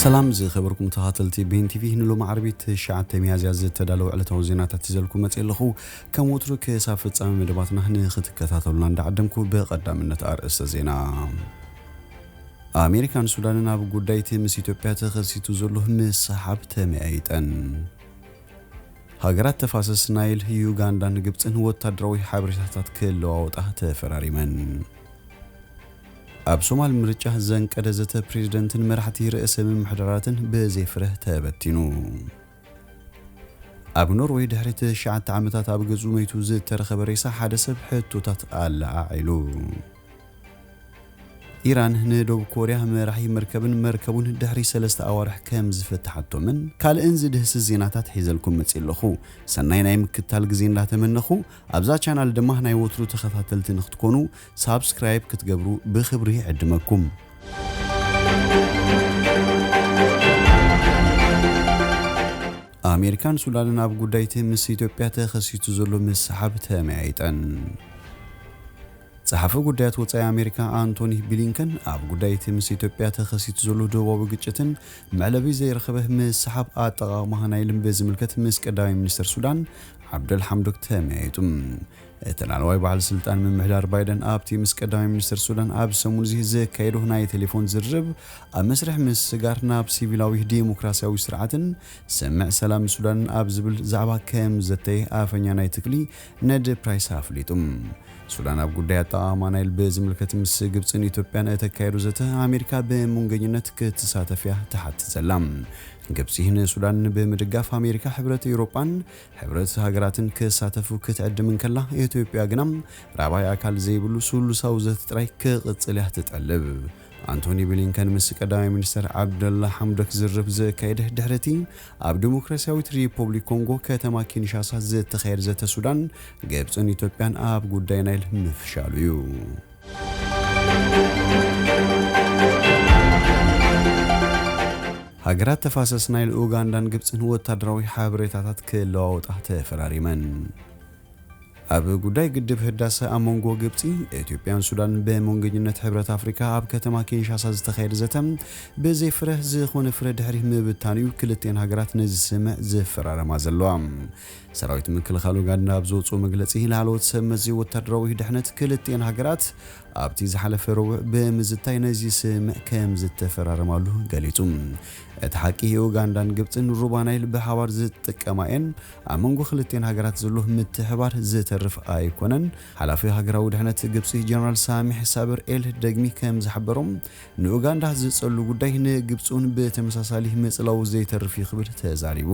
ሰላም ዝኸበርኩም ተኸታተልቲ ቤን ቲቪ፣ ንሎሚ ዓርቢ ትሽዓተ ሚያዝያ ዝተዳለወ ዕለታዊ ዜናታት ሒዘልኩም መፅእ ኣለኹ። ከም ወትሩ ክሳብ ፍጻሜ መደባትና ንኽትከታተሉና እንዳዓደምኩ ብቐዳምነት ኣርእስተ ዜና። ኣሜሪካን ሱዳንን ኣብ ጉዳይ እቲ ምስ ኢትዮጵያ ተኸሲቱ ዘሎ ምስሓብ ተመያይጠን። ሃገራት ተፋሰስ ናይል ዩጋንዳን ግብጽን ወታደራዊ ሓበሬታታት ክለዋወጣ ተፈራሪመን። ኣብ ሶማል ምርጫ ዘንቀደ ዘተ ፕሬዝደንትን መራሕቲ ርእሰ ምምሕዳራትን ብዘይ ፍረ ተበቲኑ። ኣብ ኖርወይ ድሕሪ ትሽዓተ ዓመታት ኣብ ገዝኡ መይቱ ዝተረኸበ ሬሳ ሓደ ሰብ ሕቶታት ኣለዓዒሉ። ኢራን ንደቡብ ኮርያ መራሒ መርከብን መርከቡን ድሕሪ ሰለስተ ኣዋርሕ ከም ዝፈትሓቶምን ካልእን ዝድህስስ ዜናታት ሒዘልኩም መፅእ ኣለኹ። ሰናይ ናይ ምክታል ግዜ እንዳተመነኹ፣ ኣብዛ ቻናል ድማ ናይ ወትሩ ተኸታተልቲ ንክትኮኑ ሳብስክራይብ ክትገብሩ ብኽብሪ ይዕድመኩም። ኣሜሪካን ሱዳንን ኣብ ጉዳይ እቲ ምስ ኢትዮጵያ ተኸሲቱ ዘሎ ምስሓብ ተመያይጠን። ጸሓፊ ጉዳያት ወጻኢ ኣሜሪካ ኣንቶኒ ብሊንከን ኣብ ጉዳይ እቲ ምስ ኢትዮጵያ ተኸሲቱ ዘሎ ደቡባዊ ግጭትን መዕለቢ ዘይረኸበ ምስሓብ ኣጠቓቕማ ናይልን ብዝምልከት ምስ ቀዳማይ ሚኒስትር ሱዳን ዓብደል ሓምዶክ ተመያይጡ። እቲ ላዕለዋይ በዓል ስልጣን ምምሕዳር ባይደን ኣብቲ ምስ ቀዳማይ ሚኒስትር ሱዳን ኣብ ሰሙን እዚ ዘካየዶ ናይ ቴሌፎን ዝርርብ፣ ኣብ መስርሕ ምስግጋር ናብ ሲቪላዊ ዲሞክራሲያዊ ስርዓትን ስምምዕ ሰላም ሱዳንን ኣብ ዝብል ዛዕባ ከም ዘተየ ኣፈኛ ናይ ትክሊ ነድ ፕራይስ ኣፍሊጡ። ሱዳን ኣብ ጉዳይ ኣጠቓቕማ ናይል ብዝምልከት ምስ ግብፅን ኢትዮጵያን እተካየዶ ዘተ ኣሜሪካ ብመንጎኝነት ክትሳተፍ እያ ትሓትት ዘላ። ግብፂ ንሱዳን ብምድጋፍ ኣሜሪካ፣ ሕብረት ኤውሮጳን ሕብረት ሃገራትን ክሳተፉ ክትዕድም እንከላ፣ ኢትዮጵያ ግና ራብዓይ ኣካል ዘይብሉ ስሉሳዊ ዘተ ጥራይ ክቕጽል እያ ትጠልብ። ኣንቶኒ ብሊንከን ምስ ቀዳማይ ሚኒስትር ዓብደላ ሓምዶክ ዝርብ ዘካየደ ድሕርቲ ኣብ ዲሞክራሲያዊት ሪፖብሊክ ኮንጎ ከተማ ኪንሻሳ ዝተኻየደ ዘተ ሱዳን፣ ግብጽን ኢትዮጵያን ኣብ ጉዳይ ናይል ምፍሻሉ እዩ። ሃገራት ተፋሰስ ናይል ኡጋንዳን ግብጽን ወታደራዊ ሓበሬታታት ክለዋወጣ ተፈራሪመን። ኣብ ጉዳይ ግድብ ህዳሰ ኣብ መንጎ ግብጺ፣ ኢትዮጵያን ሱዳን ብመንጎኝነት ሕብረት ኣፍሪካ ኣብ ከተማ ኪንሻሳ ዝተኻየደ ዘተ ብዘይ ፍረ ዝኾነ ፍረ ድሕሪ ምብታን'ዩ ክልቲኤን ሃገራት ነዚ ስምምዕ ዝፈራረማ ዘለዋ። ሰራዊት ምክልኻል ኡጋንዳ ኣብ ዘውፅኦ መግለፂ፣ ላዕለዎት ሰብ መዚ ወታደራዊ ድሕነት ክልቲኤን ሃገራት ኣብቲ ዝሓለፈ ረቡዕ ብምዝታይ ነዚ ስምምዕ ከም ዝተፈራረማሉ ገሊጹ። እቲ ሓቂ፣ ኡጋንዳን ግብጽን ሩባ ናይል ብሓባር ዝጥቀማ እየን። ኣብ መንጎ ክልቲኤን ሃገራት ዘሎ ምትሕባር ዝተርፍ ኣይኮነን። ሓላፊ ሃገራዊ ድሕነት ግብጺ ጀነራል ሳሚሕ ሳብር ኤል ደግሚ ከም ዝሓበሮም፣ ንኡጋንዳ ዝጸሉ ጉዳይ ንግብጺ እውን ብተመሳሳሊ ምጽላው ዘይተርፍ እዩ ክብል ተዛሪቡ።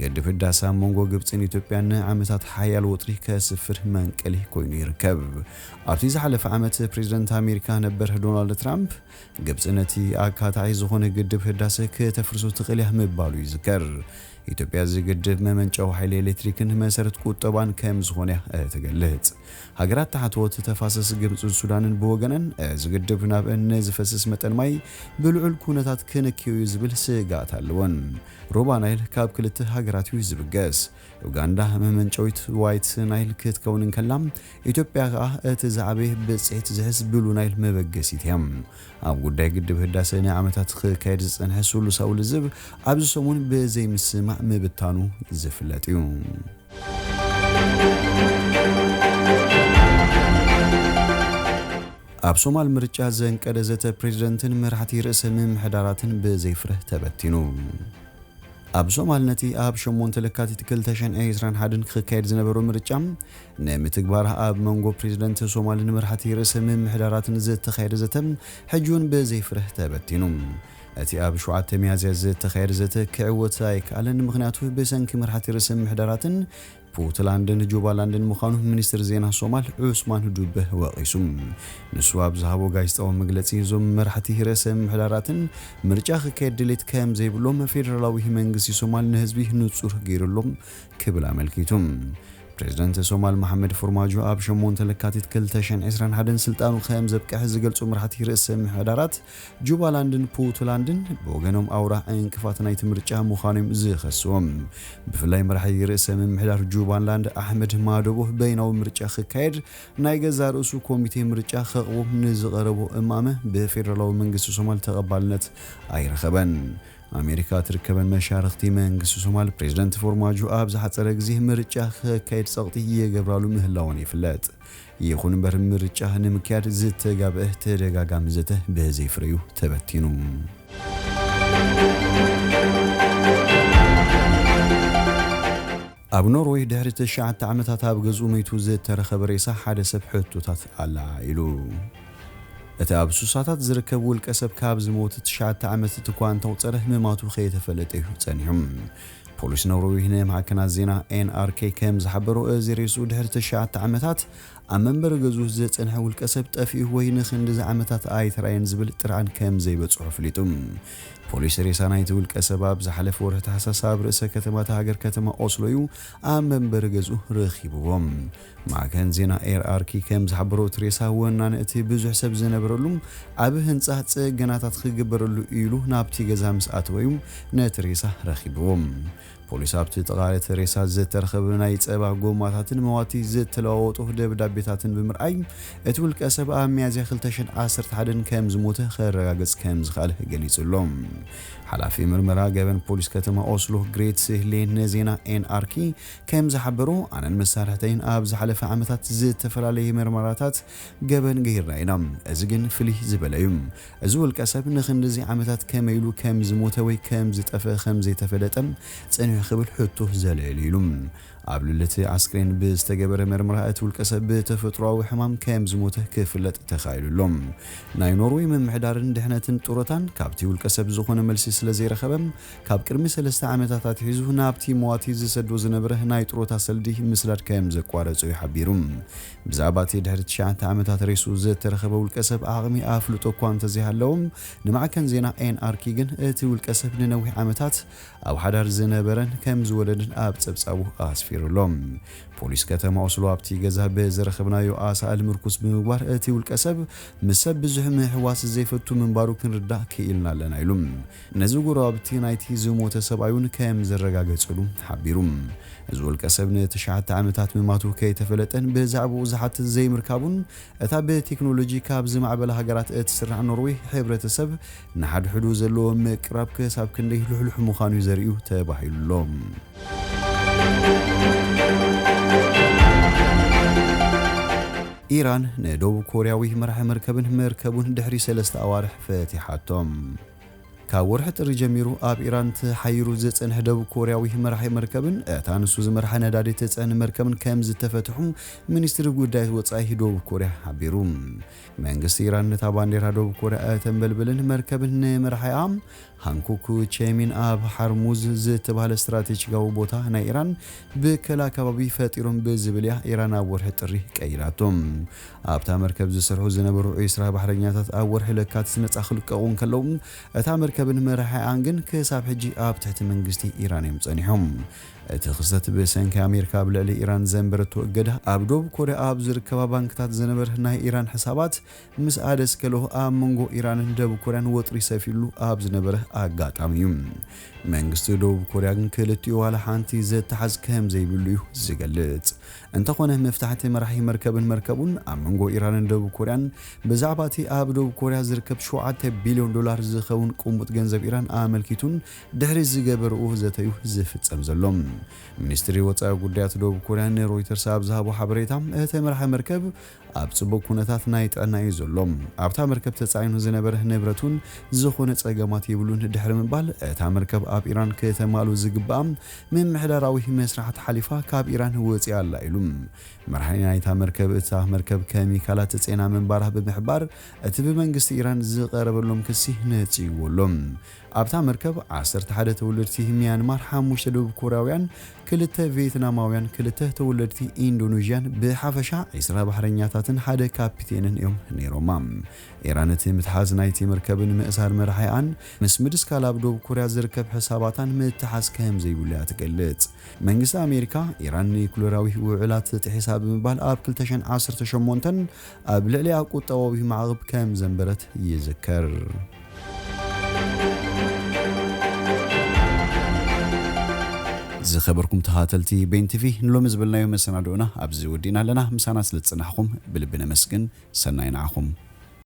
ግድብ ህዳሰ ኣብ መንጎ ግብጽን ኢትዮጵያን ንዓመታት ሓያል ወጥሪ ከስፍር መንቀሊ ኮይኑ ይርከብ። ኣብቲ ዝሓለፈ ዓመት ፕሬዝደንት ኣሜሪካ ነበር ዶናልድ ትራምፕ፣ ግብጺ ነቲ ኣካታዒ ዝኾነ ግድብ ህዳሰ ከተፍርሶ ትኽእል እያ ምባሉ ይዝከር። ኢትዮጵያ እዚ ግድብ መመንጨዊ ሓይሊ ኤሌክትሪክን መሰረት ቁጠባን ከም ዝኾነ እያ እትገልጽ። ሃገራት ታሕተዎት ተፋሰስ ግብጽን ሱዳንን ብወገነን፣ እዚ ግድብ ናብ ንዝፈስስ መጠን ማይ ብልዑል ኩነታት ክንክዮ እዩ ዝብል ስግኣት ኣለወን። ሩባ ናይል ካብ ክልተ ሃገራት እዩ ዝብገስ። ኡጋንዳ መመንጨዊት ዋይት ናይል ክትከውን እንከላ፣ ኢትዮጵያ ከኣ እቲ ዝዓበየ ብጽሒት ዝሕዝ ብሉ ናይል መበገሲት እያ። ኣብ ጉዳይ ግድብ ህዳሰ ንዓመታት ክካየድ ዝጸንሐ ስሉሳዊ ልዝብ ኣብዚ ሰሙን ብዘይምስምማዕ ምብታኑ ዝፍለጥ እዩ። ኣብ ሶማል ምርጫ ዘንቀደ ዘተ ፕሬዝደንትን መራሕቲ ርእሰ ምምሕዳራትን ብዘይፍረ ተበቲኑ። ኣብ ሶማል ነቲ ኣብ ሸሞንተ ለካቲት ክልተ ሽሕን ዕስራን ሓደን ክካየድ ዝነበሮ ምርጫ ንምትግባር ኣብ መንጎ ፕሬዝደንት ሶማልን መራሕቲ ርእሰ ምምሕዳራትን ዝተኻየደ ዘተ ሕጂ እውን ብዘይፍረ ተበቲኑ። እቲ ኣብ ሸውዓተ ሚያዝያ ዝተኻየደ ዘተ ክዕወት ኣይከኣለን፣ ምኽንያቱ ብሰንኪ መራሕቲ ርእሰ ምምሕዳራትን ፑንትላንድን ጁባላንድን ምዃኑ ሚኒስትር ዜና ሶማል ዑስማን ዱበ ወቒሱ። ንሱ ኣብ ዝሃቦ ጋዜጣዊ መግለጺ፣ እዞም መራሕቲ ርእሰ ምምሕዳራትን ምርጫ ክካየድ ድሌት ከም ዘይብሎም ፌደራላዊ መንግስቲ ሶማል ንህዝቢ ንጹር ገይሩሎም ክብል ኣመልኪቱ። ፕሬዝደንት ሶማል መሓመድ ፎርማጆ ኣብ ሸሞንተ ለካቲት ክልተ ሽሕን ዕስራን ሓደን ስልጣኑ ከም ዘብቅዕ ዝገልጹ መራሕቲ ርእሰ ምምሕዳራት ጁባላንድን ፑንትላንድን ብወገኖም ኣውራ ዕንቅፋት ናይቲ ምርጫ ምዃኖም ዝኸስዎም። ብፍላይ መራሒ ርእሰ ምምሕዳር ጁባላንድ ኣሕመድ ማዶቦ በይናዊ ምርጫ ክካየድ ናይ ገዛ ርእሱ ኮሚቴ ምርጫ ከቕርቦም ንዝቐረቦ እማመ ብፌደራላዊ መንግስቲ ሶማል ተቐባልነት ኣይረኸበን። ኣሜሪካ ትርከበን መሻርኽቲ መንግስቲ ሶማል ፕሬዝደንት ፎርማጆ ኣብ ዝሓጸረ ግዜ ምርጫ ክካየድ ጸቕጢ ይገብራሉ ምህላወን ይፍለጥ። ይኹን እምበር ምርጫ ንምክያድ ዝተጋብአ ተደጋጋሚ ዘተ ብዘይፍረዩ ተበቲኑ። ኣብ ኖርዌይ ድሕሪ ትሽዓተ ዓመታት ኣብ ገዝኡ መይቱ ዝተረኸበ ሬሳ ሓደ ሰብ ሕቶታት ኣላ ኢሉ። እቲ ኣብ ሱሳታት ዝርከብ ውልቀ ሰብ ካብ ዝሞተ ትሽዓተ ዓመት እኳ እንተቑጸረ ምማቱ ከይተፈለጠ እዩ ጸኒሑ። ፖሊስ ኖርዌይ ንማዕከናት ዜና ኤን ኣር ኬ ከም ዝሓበሮ፣ እዚ ሬስኡ ድሕሪ ትሽዓተ ዓመታት ኣብ መንበሪ ገዝኡ ዝጸንሐ ውልቀ ሰብ ጠፊኡ ወይ ንኽንድዚ ዓመታት ኣይተራእየን ዝብል ጥርዓን ከም ዘይበጽሖ ኣፍሊጡ። ፖሊስ ሬሳ ናይቲ ውልቀ ሰብ ኣብ ዝሓለፈ ወርሒ ታሕሳስ ኣብ ርእሰ ከተማ እታ ሃገር ከተማ ኦስሎ እዩ ኣብ መንበሪ ገዝኡ ረኺብዎ። ማዕከን ዜና ኤን ኣር ኬ ከም ዝሓበሮ፣ እቲ ሬሳ ወናኒ እቲ ብዙሕ ሰብ ዝነበረሉ ዓቢ ህንጻ ጽገናታት ክግበረሉ ኢሉ ናብቲ ገዛ ምስ ኣተወ እዩ ነቲ ሬሳ ረኺብዎ። ፖሊስ ኣብቲ ጥቓ እቲ ሬሳ ዝተረኸበ ናይ ጸባ ጎማታትን መዋቲ ዝተለዋወጡ ደብዳቤታትን ብምርኣይ፣ እቲ ውልቀ ሰብ ኣብ ሚያዝያ ክልተ ሽሕን ዓሰርተ ሓደን ከም ዝሞተ ከረጋግጽ ከም ዝኽኣለ ገሊጹ ኣሎ። ሓላፊ ምርመራ ገበን ፖሊስ ከተማ ኦስሎ ግሬት ስህሌን ንዜና ኤን ኣር ኬ ከም ዝሓበሮ፣ ኣነን መሳርሕተይን ኣብ ዝሓለፈ ዓመታት ዝተፈላለየ ምርመራታት ገበን ገይርና ኢና። እዚ ግን ፍልይ ዝበለ እዩ። እዚ ውልቀ ሰብ ንኽንድዚ ዓመታት ከመይ ኢሉ ከም ዝሞተ ወይ ከም ዝጠፍአ ከም ዘይተፈለጠ ጽንሕ ክብል ሕቶ ዘለየሉ ኢሉ። ኣብ ልዕሊ እቲ ኣስክሬን ብዝተገበረ መርመራ፣ እቲ ውልቀ ሰብ ብተፈጥሮኣዊ ሕማም ከም ዝሞተ ክፍለጥ ተኻኢሉ ኣሎ። ናይ ኖርዌይ ምምሕዳርን ድሕነትን ጡረታን ካብቲ ውልቀ ሰብ ዝኾነ መልሲ ስለ ዘይረኸበ፣ ካብ ቅድሚ ሰለስተ ዓመታት ኣትሒዙ ናብቲ መዋቲ ዝሰዶ ዝነበረ ናይ ጡረታ ሰልዲ ምስዳድ ከም ዘቋረጾ እዩ ሓቢሩ። ብዛዕባ እቲ ድሕሪ ትሽዓተ ዓመታት ሬሱ ዝተረኸበ ውልቀ ሰብ ዓቕሚ ኣፍልጦ እኳ እንተዘይሃለዎም፣ ንማዕከን ዜና ኤን ኣር ኬ ግን እቲ ውልቀ ሰብ ንነዊሕ ዓመታት ኣብ ሓዳር ዝነበረን ከም ዝወለደን ኣብ ጸብጻቡ ኣስፊሩ ኣሎ። ፖሊስ ከተማ ኦስሎ ኣብቲ ገዛ ብዝረኸብናዮ ኣሳእል ምርኩስ ብምግባር፣ እቲ ውልቀ ሰብ ምስ ሰብ ብዙሕ ምሕዋስ ዘይፈቱ ምንባሩ ክንርዳእ ክኢልና ኣለና ኢሉ። ነዚ ጎረባብቲ ናይቲ ዝሞተ ሰብኣይ እውን ከም ዘረጋገጽሉ ሓቢሩ። እዚ ውልቀ ሰብ ንትሽዓተ ዓመታት ምማቱ ከይተፈለጠን ብዛዕባኡ ዝሓትት ዘይምርካቡን፣ እታ ብቴክኖሎጂ ካብ ዝማዕበላ ሃገራት እትስራዕ ኖርዌይ፣ ሕብረተሰብ ንሓድሕዱ ዘለዎ ምቅራብ ክሳብ ክንደይ ልሕሉሕ ምዃኑ እዩ ዘርእዩ ተባሂሉ ኣሎ። ኢራን ንደቡብ ኮርያዊ መራሒ መርከብን መርከቡን ድሕሪ ሰለስተ ኣዋርሕ ፈቲሓቶም። ካብ ወርሒ ጥሪ ጀሚሩ ኣብ ኢራን ተሓይሩ ዝጸንሐ ደቡብ ኮርያዊ መራሒ መርከብን እታ ንሱ ዝመርሓ ነዳዲ ትጸዕን መርከብን ከም ዝተፈትሑ ሚኒስትሪ ጉዳይ ወጻኢ ደቡብ ኮርያ ሓቢሩ። መንግስቲ ኢራን ነታ ባንዴራ ደቡብ ኮርያ እተንበልብልን መርከብን ንመርሓያ ሃንኮክ ቼሚን ኣብ ሓርሙዝ ዝተባህለ ስትራቴጂካዊ ቦታ ናይ ኢራን ብከላ ከባቢ ፈጢሮም ብዝብል እያ ኢራን ኣብ ወርሒ ጥሪ ቀይራቶ። ኣብታ መርከብ ዝሰርሑ ዝነበሩ ዒስራ ባሕረኛታት ኣብ ወርሒ ለካቲት ነጻ ክልቀቑ እንከለዉ፣ እታ መርከብን መራሒኣን ግን ክሳብ ሕጂ ኣብ ትሕቲ መንግስቲ ኢራን እዮም ጸኒሖም። እቲ ክስተት ብሰንኪ ኣሜሪካ ኣብ ልዕሊ ኢራን ዘንበረቶ እገዳ፣ ኣብ ደቡብ ኮርያ ኣብ ዝርከባ ባንክታት ዝነበረ ናይ ኢራን ሕሳባት ምስ ኣደስከሎ፣ ኣብ መንጎ ኢራንን ደቡብ ኮርያን ወጥሪ ሰፊሉ ኣብ ዝነበረ ኣጋጣሚ እዩ። መንግስቲ ደቡብ ኮርያ ግን ክልቲኡ ዋላ ሓንቲ ዘተሓዝ ከም ዘይብሉ እዩ ዝገልጽ። እንተኾነ፣ መፍታሕቲ መራሒ መርከብን መርከቡን ኣብ መንጎ ኢራንን ደቡብ ኮርያን ብዛዕባ እቲ ኣብ ደቡብ ኮርያ ዝርከብ ሸውዓተ ቢልዮን ዶላር ዝኸውን ቅሙጥ ገንዘብ ኢራን ኣመልኪቱን ድሕሪ ዝገበርዎ ዘተዩ ዝፍጸም ዘሎ። ሚኒስትሪ ወጻኢ ጉዳያት ደቡብ ኮርያ ንሮይተርስ ኣብ ዝሃቦ ሓበሬታ፣ እቲ መራሒ መርከብ ኣብ ጽቡቕ ኩነታት ናይ ጥዕና እዩ ዘሎ። ኣብታ መርከብ ተጻዒኑ ዝነበረ ንብረቱን ዝኾነ ጸገማት የብሉን ድሕሪ ምባል፣ እታ መርከብ ኣብ ኢራን ከተማሉ ዝግብኣ ምምሕዳራዊ መስራሓት ሓሊፋ ካብ ኢራን ወጺኣ ኣላ ኢሉ። መርሓይ ናይታ መርከብ፣ እታ መርከብ ከሚካላት ጽዒና ምንባራ ብምሕባር፣ እቲ ብመንግስቲ ኢራን ዝቐረበሎም ክሲ ነጺግዎ ኣሎ። ኣብታ መርከብ ዓሰርተ ሓደ ተወለድቲ ሚያንማር፣ ሓሙሽተ ደቡብ ኮርያውያን፣ ክልተ ቬትናማውያን፣ ክልተ ተወለድቲ ኢንዶኔዥያን ብሓፈሻ ዒስራ ባሕረኛታትን ሓደ ካፒቴንን እዮም ነይሮማ። ኢራን እቲ ምትሓዝ ናይቲ መርከብን ምእሳር መራሒኣን ምስ ምድስካል ኣብ ደቡብ ኮርያ ዝርከብ ሕሳባታን ምትሓዝ ከም ዘይብሉ እያ ትገልጽ። መንግስቲ ኣሜሪካ፣ ኢራን ኒኩለራዊ ውዕላት ጥሒሳ ብምባል ኣብ ክልተ ሽሕን ዓሰርተ ሸሞንተን ኣብ ልዕሊኣ ቁጠባዊ ማዕቕብ ከም ዘንበረት ይዝከር። ዝኸበርኩም ተኸታተልቲ ቤን ቲቪ፣ ንሎሚ ዝበልናዮ መሰናድኦና ኣብዚ ወዲእና ኣለና። ምሳና ስለ ዝጸናሕኩም ብልቢ ነመስግን። ሰናይ ንዓኹም።